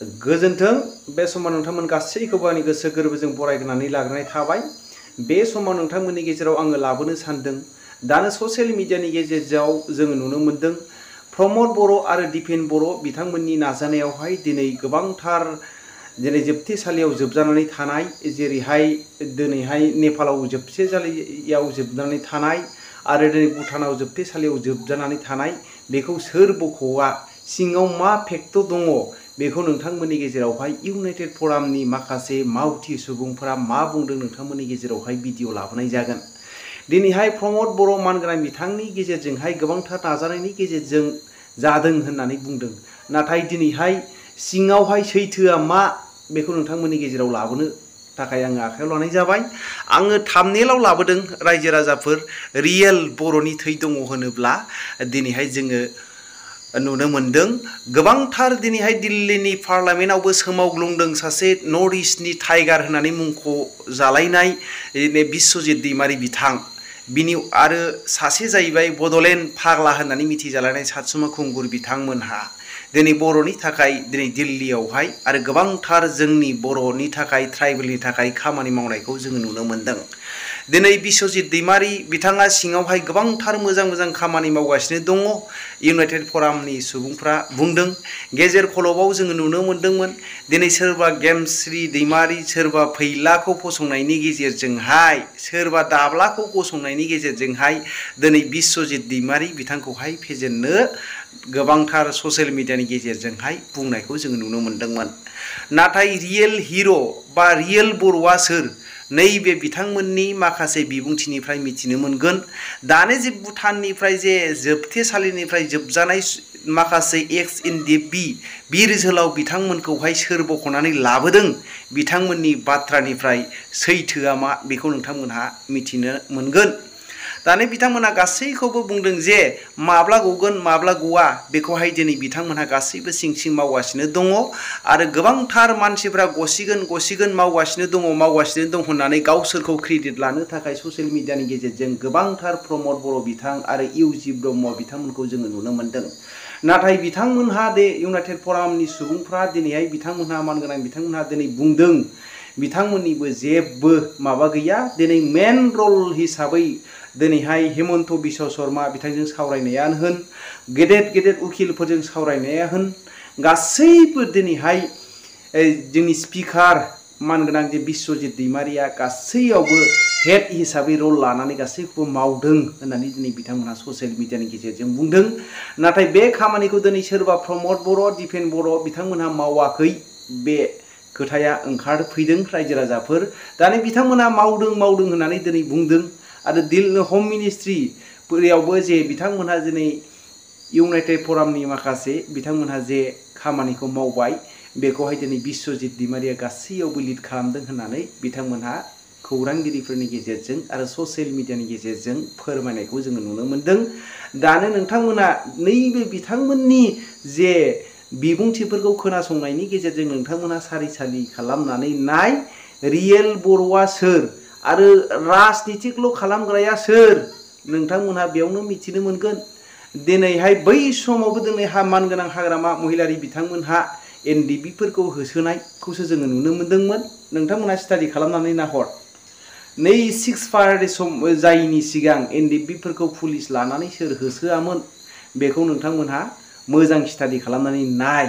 गोजोन्थों बे समाव नोंथांमोन गासैखौबो आंनि गोसो गोरबोजों बरायनानै लाग्रोनाय थाबाय। बे समाव नोंथांमोननि गेजेराव आङो लाबोनो सानदों दानो ससियेल मिडियानि गेजेरजों जोङो नुनो मोनदों प्रमद बर' आरो दिपेन बर' बिथांमोननि नाजानायावहाय दिनै गोबांथार दिनै जोबथेसालियाव जोबजानानै थानाय जेरैहाय दिनैहाय नेपालाव जोबथेसालियाव जोबनानै थानाय आरो दिनै भुटानाव जोबथेसालियाव जोबजानानै थानाय बेखौ सोर बख'आ सिङाव मा फेक्ट' दङ बेखौ नोंथांमोननि गेजेरावहाय इउनाइटेड फरामनि माखासे मावथि सुबुंफोरा मा बुंदों नोंथांमोननि गेजेरावहाय भिडिअ लाबोनाय जागोन। दिनैहाय प्रमद बर' मानगोनां बिथांनि गेजेरजोंहाय गोबांथार नाजानायनि गेजेरजों जादों होननानै बुंदों, नाथाय दिनैहाय सिङावहाय सैथोआ मा बेखौ नोंथांमोननि गेजेराव लाबोनो थाखाय आङो आखायाव लानाय जाबाय। आङो थाम्बनेइलाव लाबोदों रायजो राजाफोर रियेल बर'नि थै दङ होनोब्ला दिनैहाय जोङो नुनो मोनदों गोबांथार दिनैहाय दिल्लीनि पार्लामेन्टआवबो सोमावग्लुंदों सासे नर्थ इस्टनि टाइगार होननानै मुंख'जालायनाय बिस्वजित दैमारि बिथां बिनि आरो सासे जाहैबाय बड'लेण्ड फाग्ला होननानै मिथिजालायनाय सातसुमा खुंगुर बिथांमोनहा दिनै बर'नि थाखाय दिनै दिल्लीयावहाय आरो गोबांथार जोंनि बर'नि थाखाय ट्राइबेलनि थाखाय खामानि मावनायखौ जोङो नुनो मोनदों। दिनै बिस्वजित दैमारि बिथाङा सिङावहाय गोबांथार मोजां मोजां खामानि मावगासिनो दङ। इउनाइटेड फरामनि सुबुंफ्रा बुंदों गेजेर खलबाव जोङो नुनो मोन्दोंमोन दिनै सोरबा गेमस्रि दैमारि सोरबा फैलाखौ फसंनायनि गेजेरजोंहाय सोरबा दाब्लाखौ गसंनायनि गेजेरजोंहाय दिनै बिस्वजित दैमारि बिथांखौहाय फेजेननो गोबांथार ससियेल मिडियानि गेजेरजोंहाय बुंनायखौ जोङो नुनो मोन्दोंमोन। नाथाय रियेल हिर' बा रियेल बर'आ सोर नैबे बिथांमोननि माखासे बिबुंथिनिफ्राय मिथिनो मोनगोन। दानो जे भुटाननिफ्राय जे जोबथेसालिनिफ्राय जोबजानाय माखासे एक्स एनडिएफबि बिर जोहोलाव बिथांमोनखौहाय सोर बख'नानै लाबोदों बिथांमोननि बाथ्रानिफ्राय सैथोआ मा बेखौ नोंथांमोनहा मिथिनो मोनगोन। दानो बिथांमोनहा गासैखौबो बुंदों जे माब्ला गगोन माब्ला गवा बेखौहाय दिनै बिथांमोनहा गासैबो सिं सिं मावगासिनो दङ आरो गोबांथार मानसिफ्रा गसिगोन मावगासिनो दं होननानै गावसोरखौ क्रेडिट लानो थाखाय ससियेल मिडियानि गेजेरजों गोबांथार प्रमद बर' बिथां आरो इउजि ब्रह्म बिथांमोनखौ जोङो नुनो मोनदों। नाथाय बिथांमोनहा दे इउनाइटेड फरामनि सुबुंफ्रा दिनैहाय बिथांमोनहा मानगोनां बिथांमोनहा दिनै बुंदों बिथांमोननिबो जेबो माबा गैया। दिनै मेन रल हिसाबै दिनैहाय हेमन्त बिश्व शर्मा बिथांजों सावरायनायानो होन गेदेर उखिलफोरजों सावरायनाया होन गासैबो दिनैहाय जोंनि स्पिकार मानगोनां जे बिस्वजित दैमारिया गासैयावबो हेड हिसाबै रल लानानै गासैखौबो मावदों होननानै दिनै बिथांमोनहा ससियेल मिडियानि गेजेरजों बुंदों। नाथाय बे खामानिखौ दिनै सोरबा प्रमद बर' दिपेन बर' बिथांमोनहा मावाखै बे खोथाया ओंखारफैदों रायजो राजाफोर। दानि बिथांमोनहा मावदों होननानै दिनै बुंदों आरो हम मिनिस्ट्रियावबो जे बिथांमोनहा दिनै इउनाइटेड फरामनि माखासे बिथांमोनहा जे खामानिखौ मावबाय बेखौहाय दिनै बिस्वजित दैमारिया गासैयावबो लिड खालामदों होननानै बिथांमोनहा खौरांगिरिफोरनि गेजेरजों आरो ससियेल मिडियानि गेजेरजों फोरमायनायखौ जोङो नुनो मोनदों। दानो नोंथांमोना नैबे बिथांमोननि जे बिबुंथिफोरखौ खोनासंनायनि गेजेरजों नोंथांमोना सारि सारि खालामनानै नाय रियेल बर'आ सोर आरो राजनितिकल' खालामग्राया सोर नोंथांमोनहा बेयावनो मिथिनो मोनगोन। दिनैहाय बै समावबो दिनै मानगोनां हाग्रामा महिलारि बिथांमोनहा एनडिएफबिफोरखौ होसोनायखौसो जोङो नुनो मोन्दोंमोन। नोंथांमोनहा स्टाडि खालामनानै नाहर नै 6 फारवरी जायैनि सिगां एनडिएफबिफोरखौ पुलिस लानानै सोर होसोआमोन बेखौ नोंथांमोनहा मोजां स्टाडि खालामनानै नाय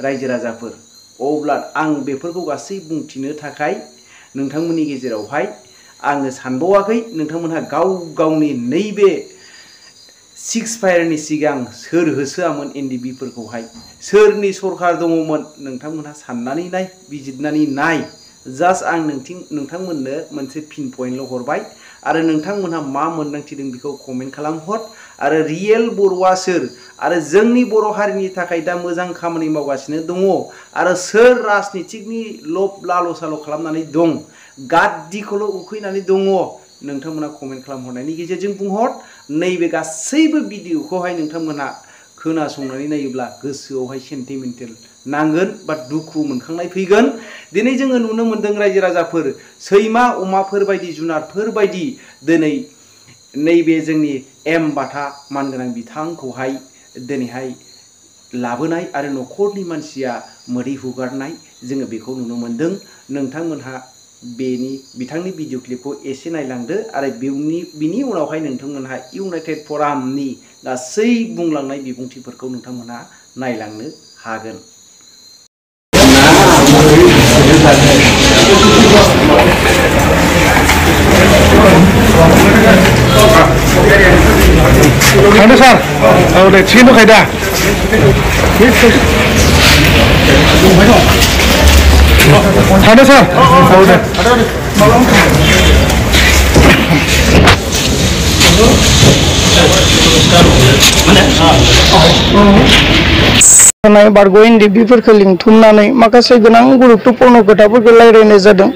रायजो राजाफोर। अब्ला आं बेफोरखौ गासै बुंथिनो थाखाय नोंथांमोननि गेजेरावहाय आङो सानबावाखै नोंथांमोनहा गावनि नैबे 6 फारवरीनि सिगां सोर होसोआमोन एनडिएफबिफोरखौहाय सोरनि सरखार दङमोन नोंथांमोनहा साननानै नाय बिजिरनानै नाय। जास्ट आं नोंथांमोननो मोनसे पिन पइन्टल' हरबाय आरो नोंथांमोनहा मा मोन्दांथिदों बेखौ कमेन्ट खालामहर आरो रियेल बर'आ सोर आरो जोंनि बर' हारिनि थाखाय दा मोजां खामानि मावगासिनो दङ आरो सोर राजनितिकनि लब लालसाल' खालामनानै दं गाद्दिखौल' उखैनानै दङ नोंथांमोना कमेन्ट खालामहरनायनि गेजेरजों बुंहर। नैबे गासैबो भिडिअखौहाय नोंथांमोनहा खोनासंनानै नायोब्ला गोसोआवहाय सेन्टिमेन्टेल नांगोन बा दुखु मोनखांनाय फैगोन। दिनै जोङो नुनो मोनदों रायजो राजाफोर सैमा अमाफोर बायदि जुनारफोर बायदि दिनै नैबे जोंनि एम बाथा मानगोनां बिथांखौहाय दिनैहाय लाबोनाय आरो न'खरनि मानसिया मोदै हुगारनाय जोङो बेखौ नुनो मोन्दों। नोंथांमोनहा बिथांनि भिडिअ क्लिपखौ एसे नायलांदो आरो बिनि उनावहाय नोंथांमोनहा इउनाइटेड फरामनि गासै बुंलांनाय बिबुंथिफोरखौ नोंथांमोनहा नायलांनो हागोन। थांदो सार औ दे थिगैनो दंखायो दा थांदो सार औ दे बारग' एनडिएफबिफोरखौ लिंथुमनानै माखासे गोनां गुरुत्वपूर्ण खोथाफोरखौ रायज्लायनाय जादों।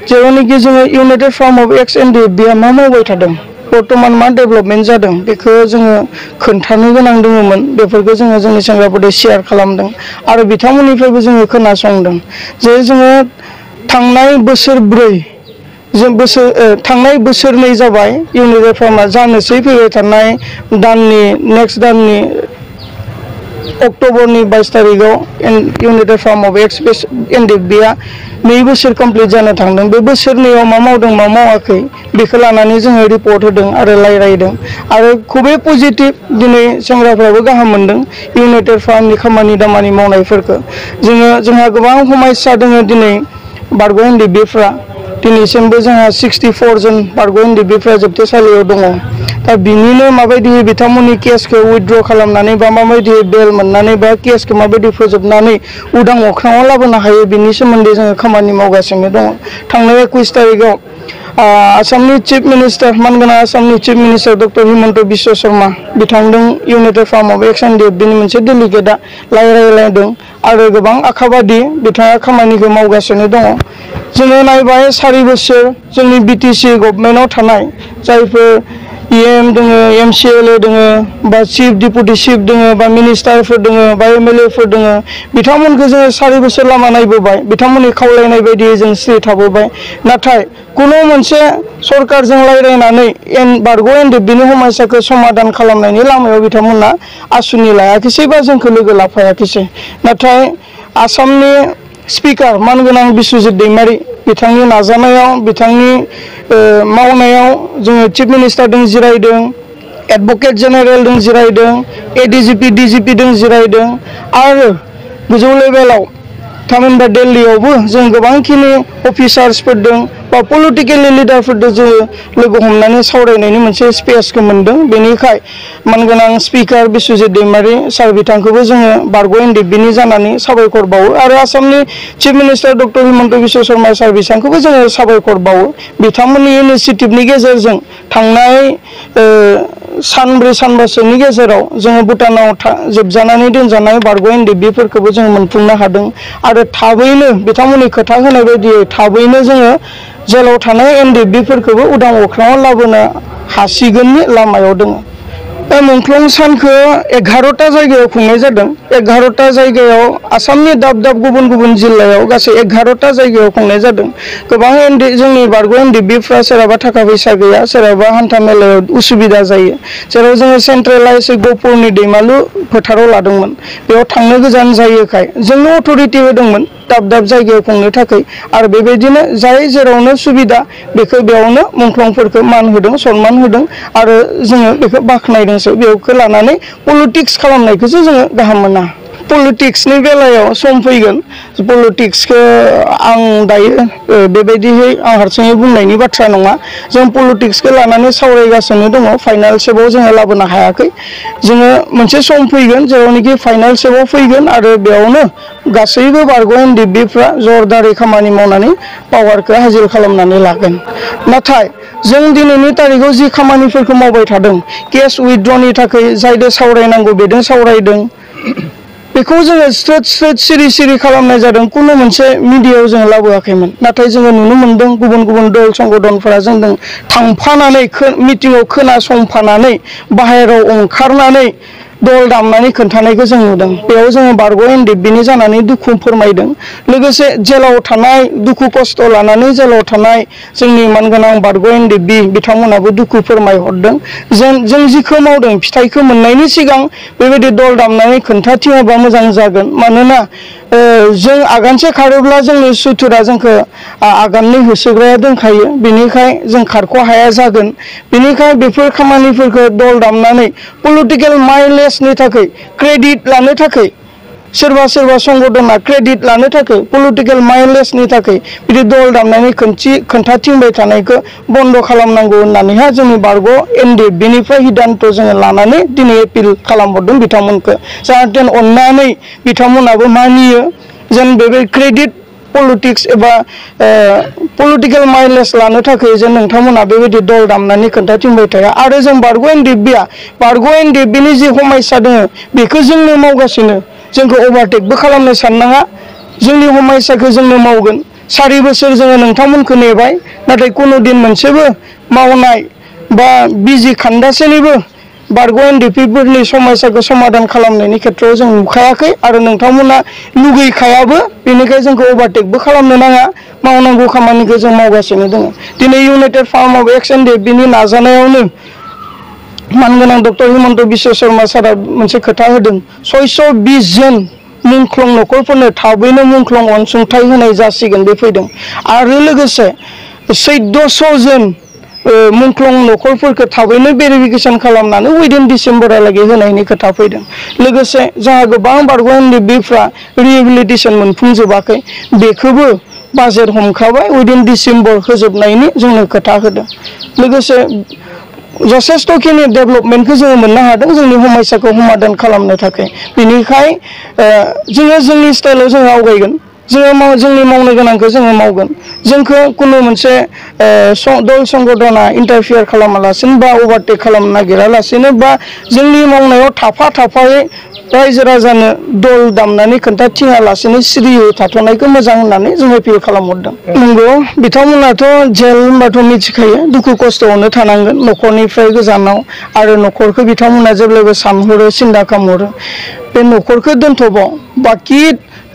जेरावनोखि जोङो इउनाइटेड फराम अफ एक्स एनडिएफबिआ मा मावबाय थादों, बर्तमान मा डेभेलपमेन्ट जादों बेखौ जोङो खोन्थानो गोनां दङमोन। बेफोरखौ जोङो जोंनि सेंग्राफोरजों शेयार खालामदों आरो बिथांमोननिफ्रायबो जोङो खोनासंदों जे जोङो थांनाय बोसोरनै जाबाय इउनाइटेड फरामा जानोसै फैबाय थानाय नेक्स्ट दाननि अक्ट'बरनि 22 तारिखआव इउनाइटेड फराम अफ एक्स एनडिएफबिआ 2 बोसोर कमप्लिट जानो थांदों। बे बोसोरनैयाव मा मावदों मा मावाखै बेखौ लानानै जोङो रिपर्ट होदों आरो रायज्लायदों आरो खुबै पजिटिभ दिनै सेंग्राफ्राबो गाहाम मोनदों इउनाइटेड फरामनि खामानि दामानि मावनायफोरखौ। जोंहा गोबां समस्या दङ दिनै बारग' एनडिएफबिफ्रा दिनैसिमबो जोंहा 64 जन बारग' एनडिएफबिफ्रा जोबथेसालियाव दङ। दा बिनिनो माबायदि बिथांमोननि केसखौ उइथड्र खालामनानै बा माबायदि बेल मोननानै बा केसखौ माबायदि फोजोबनानै उदां अख्राङाव लाबोनो हायो बिनि सोमोन्दै जोङो खामानि मावगासिनो दङ। थांनाय 21 तारिखआव आसामनि चिफ मिनिस्टार मानगोनां आसामनि chief minister doctor Himanta Biswa Sharma बिथांजों इउनाइटेड फराम अफ एक्स एनडिएफबिनि मोनसे डेलिगेटआ रायज्लायदों आरो गोबां आखाबादि बिथाङा खामानिखौ मावगासिनो दङ। जोङो नायबाय 4 बोसोर जोंनि बिटिसि गभर्नमेन्टआव थानाय जायफोर EM दङ, MCLA दङ बा चिफ डिपुटि चिफ दङ बा मिनिस्टारफोर दङ बा MLAफोर दङ, बिथांमोनखौ जोङो 4 बोसोर लामा नायबोबाय, बिथांमोननि खावलायनाय बायदियै जों स्रि थाबोबाय। नाथाय कुनु मोनसे सरकारजों रायज्लायनानै बारग' एनडिएफबिनि समस्याखौ समाधान खालामनायनि लामायाव बिथांमोना आसुनि लायाखैसै बा जोंखौ लोगो लाफायाखैसै। नाथाय आसामनि स्पिकार मानगोनां बिस्वजित दैमारि बिथांनि नाजानायाव बिथांनि मावनायाव जोङो चिफ मिनिस्टारजों जिरायदों, एडभकेट जेनेरेलजों जिरायदों, ADGP DGPजों जिरायदों आरो गोजौ लेभेलाव थामहिनबा दिल्लीयावबो जों गोबांखिनि अफिसार्सफोरजों बा पलिटिकेलि लिडारफोरजों जोङो लोगो हमनानै सावरायनायनि मोनसे स्पेसखौ मोन्दों। बेनिखाय मानगोनां स्पिकार बिस्वजित दैमारि सार बिथांखौबो जोङो बारग' एनडिएफबिनि जानानै साबायखर बावो आरो आसामनि chief minister doctor Himanta Biswa Sarma sir बिथांखौबो जोङो साबायखर बावो। बिथांमोननि इनिसिएटिभनि गेजेरजों थांनाय सानब्रै सानबासोनि गेजेराव जोङो भुटानाव जोबजानानै दोनजानाय बारग' एनडिएफबिफोरखौबो जों मोनफुंनो हादों आरो थाबैनो बिथांमोननि खोथा होनाय बायदियै थाबैनो जोङो जेलाव थानाय एनडिएफबिफोरखौबो उदां अख्राङाव लाबोनो हासिगोननि लामायाव दङ। बे मुंख्लं सानखौ 11टा जायगायाव खुंनाय जादों। 11टा जायगायाव आसामनि दाब दाब गुबुन गुबुन जिल्लायाव गासै 11टा जायगायाव खुंनाय जादों। गोबां जोंनि बारग' एनडिएफबिफ्रा सोरहाबा थाखा फैसा गैया, सोरहाबा हान्था मेलायाव उसुबिदा जायो, जेराव जोङो सेन्ट्रेलाइज गहपुरनि दैमालु फोथाराव लादोंमोन। बेयाव थांनो गोजान जायोखाय जोंनो अथ'रिटि होदोंमोन दाब दाब जायगायाव खुंनो थाखाय आरो बेबायदिनो जाय जेरावनो सुबिदा बेखौ बेयावनो मुंख्लंफोरखौ मान होदों, सनमान होदों आरो जोङो बेखौ बाख्नायदोंसो। बेखौ लानानै पलिटिक्स खालामनायखौसो जोङो गाहाम मोना। पलिटिक्सनि बेलायाव सम फैगोन, पलिटिक्सखौ आं दायो बेबायदिहै आं हारसिङै बुंनायनि बाथ्रा नङा। जों पलिटिक्सखौ लानानै सावरायगासिनो दङ, फाइनाल स्टेपआव जोङो लाबोनो हायाखै। जोङो मोनसे सम फैगोन जेरावनोखि फाइनाल स्टेपआव फैगोन आरो बेयावनो गासैबो बारग' एनडिएफबिफ्रा जरदारै खामानि मावनानै पावारखौ हासिल खालामनानै लागोन। नाथाय जों दिनैनि तारिखआव जि खामानिफोरखौ मावबाय थादों, केस उइथड्रनि थाखाय जायदों सावरायनांगौ बेजों सावरायदों, बेखौ जोङो स्ट्रेट सिरि सिरि खालामनाय जादों, कुनु मोनसे मिडियायाव जों लाबोआखैमोन। नाथाय जोङो नुनो मोन्दों गुबुन गुबुन दल संगठनफोरा जोंजों थांफानानै मिटिङाव खोनासंफानानै बाहेरायाव ओंखारनानै दल दामनानै खोन्थानायखौ जों नुदों। बेयाव जोङो बारग' एनडिएफबिनि जानानै दुखु फोरमायदों। लोगोसे जेलाव थानाय दुखु खस्थ' लानानै जेलाव थानाय जोंनि मानगोनां बारग' एनडिएफबि बिथांमोनाबो दुखु फोरमायहरदों। जों जिखौ मावदों फिथाइखौ मोननायनि सिगां बेबायदि दल दामनानै खोन्थाथिङोबा मोजां जागोन। मानोना जों आगानसे खारोब्ला जोंनि सुथुरा जोंखौ आगाननै होसोग्राया दोनखायो। बेनिखाय जों खारख' हाया जागोन। बेनिखाय बेफोर खामानिफोरखौ दल दामनानै पलिटिकेल माइलेजनि थाखाय क्रेडिट लानो थाखाय सोरबा संगठना क्रेडिट लानो थाखाय पलिटिकेल माइलेजनि थाखाय बिदि दल दामनानै खोन्थाथिंबाय थानायखौ बन्द' खालामनांगौ होननानैहा जोंनि बारग' एनडिएफबिनिफ्राय हिदान्त' जोङो लानानै दिनै एपिल खालामहरदों बिथांमोनखौ। जाहाथे अननानै बिथांमोनाबो मानियो जेन बे क्रेडिट पलिटिक्स एबा पलिटिकेल माइलेज लानो थाखाय जों नोंथांमोना बेबायदि दल दामनानै खोन्थाथिंबाय थाया। आरो जों बारग' एनडिएफबिनि जि हमायसा दङ बेखौ जोंनो मावगासिनो। जोंखौ ओभारटेकबो खालामनो साननाङा। जोंनि हमायसाखौ जोंनो मावगोन। 4 बोसोर जोङो नोंथांमोनखौ नेबाय, नाथाय कुनु दिन मोनसेबो मावनाय बा बिजि खान्दासेनिबो बारग' एनडिएफबिफोरनि समस्याखौ समाधान खालामनायनि खेथ्रआव जों नुखायाखै आरो नोंथांमोना लुगैखायाबो। बेनिखाय जोंखौ ओभारटेकबो खालामनो नाङा। मावनांगौ खामानिखौ जों मावगासिनो दङ। दिनै इउनाइटेड फार्म अफ एक्स एनडिएफबिनि नाजानायावनो मानगोनां डक्टर हिमन्त बिश्व शर्मा सारा मोनसे खोथा होदों। 620 जन मुंख्लं न'खरफोरनो थाबैनो मुंख्लं अनसुंथाइ होनाय जासिगोन बे फैदों। आरो लोगोसे 1400 जन मुंख्लं न'खरफोरखौ थाबैनो भेरिफिकेसन खालामनानै उइदिन डिसेम्बरहालागै होनायनि खोथा फैदों। लोगोसे जोंहा गोबां बारग' एनडिएफबिफ्रा रिहेबिलिटेसन मोनफुंजोबाखै। बेखौबो बाजेट हमखाबाय उइदिन डिसेम्बर होजोबनायनि जोंनो खोथा होदों। लोगोसे जथेस्थ'खिनि डेभेलपमेन्टखौ जोङो मोननो हादों जोंनि हमायसाखौ समाधान खालामनो थाखाय। बेनिखाय जोङो जोंनि स्टाइलाव जोङो आवगायगोन। जोंनि मावनो गोनांखौ जोङो मावगोन। जोंखौ कुनु मोनसे दल संगठना इन्टारफियार खालामालासिनो बा ओभारटेक खालामनो नागिरालासिनो बा जोंनि मावनायाव थाफायै रायजो राजानो दल दामनानै खोन्थाथिङालासिनो सिरियै थाथ'नायखौ मोजां होननानै जों एपिल खालामहरदों। नंगौ, बिथांमोनाथ' जेल होनबाथ' मिथिखायो दुखु खस्थ'आवनो थानांगोन न'खरनिफ्राय गोजानाव। आरो न'खरखौ बिथांमोना जेब्लायबो सानहरो, सिन्था खालामहरो। बे न'खरखौ दोनथ'बाव बाखि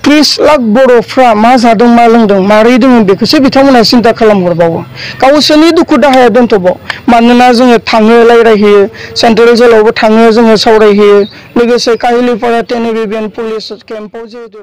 30 लाख बर'फ्रा मा जादों मा लोंदों मारै दङ बेखौसो बिथांमोना सिन्था खालामहरबावो। गावसोरनि दुखु दाहाया दोनथ'बाव। मानोना जोङो थाङो, रायज्लायहैयो, सेन्ट्रेल जेलावबो थाङो, जोङो सावरायहैयो। लोगोसे काहिलिपारा टेनिबिबिएन पुलिस केम्पआव जिहेतु